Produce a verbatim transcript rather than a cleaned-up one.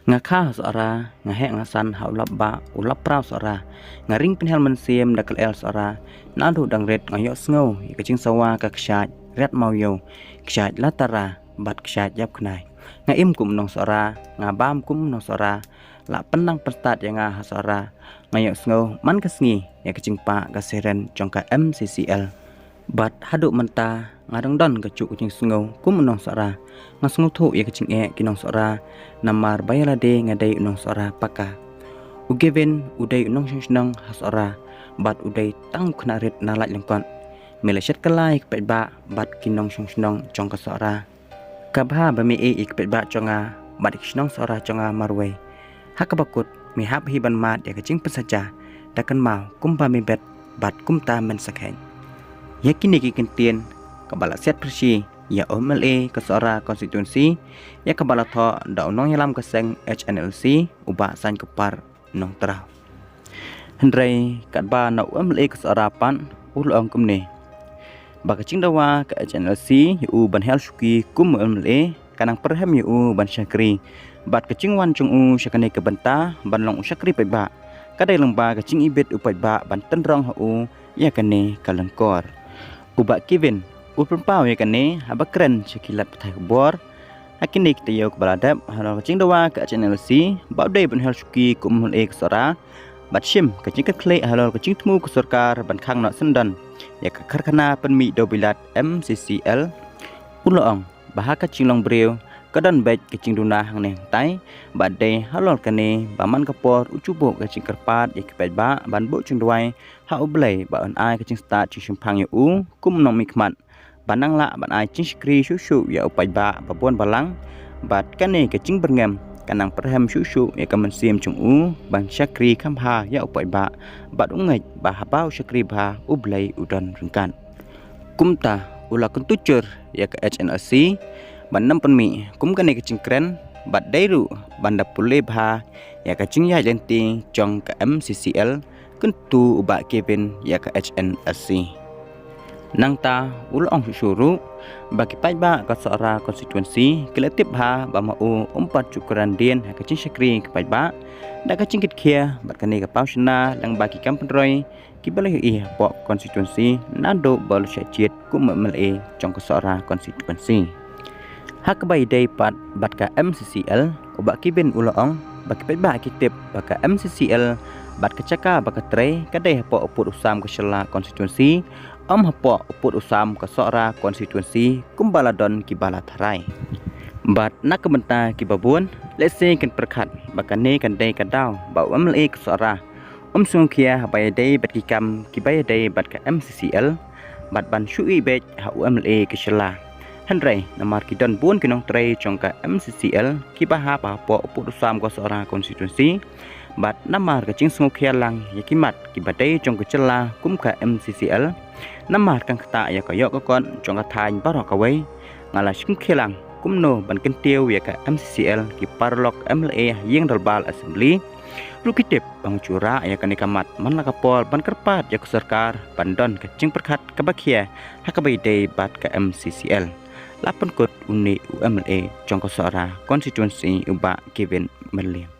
Nga kha ha Sohra, nga heh nga san ha u lap bah, u lap pra u Sohra. Nga ring pynhel mynsiem da ka lyer Sohra. Naduh dang rit nga ïohsngew ïa ka jingsawa ka kshaid, riat maw ïew, kshaid latara bad kshaid ïap khnai. Nga im kum u nong Sohra, nga bam kum u nong Sohra. La pynnang pynstad ïa nga ha Sohra. Nga ïohsngew man ka sngi ïa ka jingpah ka siren jong ka M C C L. Bad haduh mynta nga dang don kajuh ka jingsngew kum u nong Sohra. Nga sngewthuh ïa ka jingeh ki nong Sohra, namar ba ïa lade nga dei u nong Sohra paka. U Kevin u dei u nongshong shnong ha Sohra bad u dei tang u khynnah rit na Laitlangkot. Me la shet kylla ïa ki paidbah bad ki nongshong shnong jong ka Sohra. Ka bha ba me ïeit ïa ki paidbah jong nga bad ïa ki shnong Sohra jong nga marwei. Ha kaba kut me hap hi ban mad ïa ka jingpynsaja, da kynmaw kumba me bet bad kumta men sa kheiñ. Ïa kine ki kyntien kaba la siat pyrshah ïa u M L A ka Sohra constituency, ïa kaba la thoh da u nongïalam ka seng H N L C, u Bah Saiñ Kupar Nongtraw. Hynrei katba na u M L A ka Sohra pat u la ong kumne, ba ka jingdawa ka H N L C ïa u ban hel shuki kum u M L A ka nang pyrhem ïa u ban shakri. Bad ka jingwan jong u sha kane ka bynta ban long u shakri paidbah, ka dei lyngba ka jingibit u paidbah ban tynrong ha u ïa kane ka lyngkor. U Bah Kevin u pynpaw ïa kane haba kren sha ki lad pathai khubor ha kine ki taïew kaba la dep halor ka jingdawa ka H N L C ba u dei ban hel shuki kum u M L A ka Sohra, bad shim ka jingkyrkhu halor ka jingthmu ka sorkar ban khang noh syndon ïa ka karkhana pynmih dewbilat M C C L. U la ong ba ha ka jinglong briew ka don beit ka jingduna hangne hangtai, bad dei halor kane ba man ka por u ju buh ka jingkyrpad ïa ki paidbah ban buh jingduwai ha U Blei ba un ai ka jingstad jingshemphang ïa u kum u nongmihkhmat, ba nang lah ban ai jingshakri shuh shuh ïa u paidbah ba bun balang. Bad kane ka jingbyrngem ka nang pyrhem shuh shuh ïa ka mynsiem jong u ban shakri kham bha ïa u paidbah, bad u ngeit ba haba u shakri bha U Blei u don ryngkat. Kumta u la kyntu jur ïa ka H N L C ban nym pynmih kum kane ka jingkren, bad dei ruh ban da pule bha ïa ka jingïaid lynti jong ka M C C L, kyntu u Bah Kevin ïa ka H N L C. Nangta u la ong shuh shuh ruh ba ki paidbah ka Sohra constituency ki la tip bha ba ma u um pat ju kren dien ha ka jingshakri ki paidbah da ka jingkitkhia bad kane ka paw shynna lyngba ki kam pynroi kiba la ïohi hapoh constituency naduh ba u la shah jied kum u M L A jong ka Sohra constituency. Ha kaba ïadei pat bad ka M C C L, u Bah Kevin u la ong ba ki paidbah ki tip ba ka M C C L bad ka jaka ba ka trei ka dei hapoh u pud u sam ka Shella constituency, ym hapoh u pud u sam ka Sohra constituency kumba la don kiba la tharai. Bad na ka bynta kiba bun, lehse kin pyrkhat ba kane kan dei ka daw ba u M L A ka Sohra um sngewkhia haba ïadei bad ki kam kiba ïadei bad ka M C C L, bad ban shu ïeh beit ha u M L A ka Shella. Hynrei namar ki don bun ki nongtrei jong ka M C C L kiba hap hapoh u pud u sam ka Sohra constituency, bad namar ka jingsngewkhia lang ïa ki mat kiba dei jong ka Shella kum ka M C C L, namar kan ktah ïa ka ïoh ka kot jong ka thaiñ baroh kawei, nga la sngewkhia lang kumno ban kyntiew ïa ka M C C L, ki paralok M L A ha ïing dorbar assembly ruh ki tip ba nga ju rah ïa kane ka mat man la ka por ban kyrpad ïa ka sorkar ban don ka jingpyrkhat kaba khia ha kaba ïadei bad ka M C C L, la pynkut une u M L A jong ka Sohra constituency u Bah Kevin Myrliem.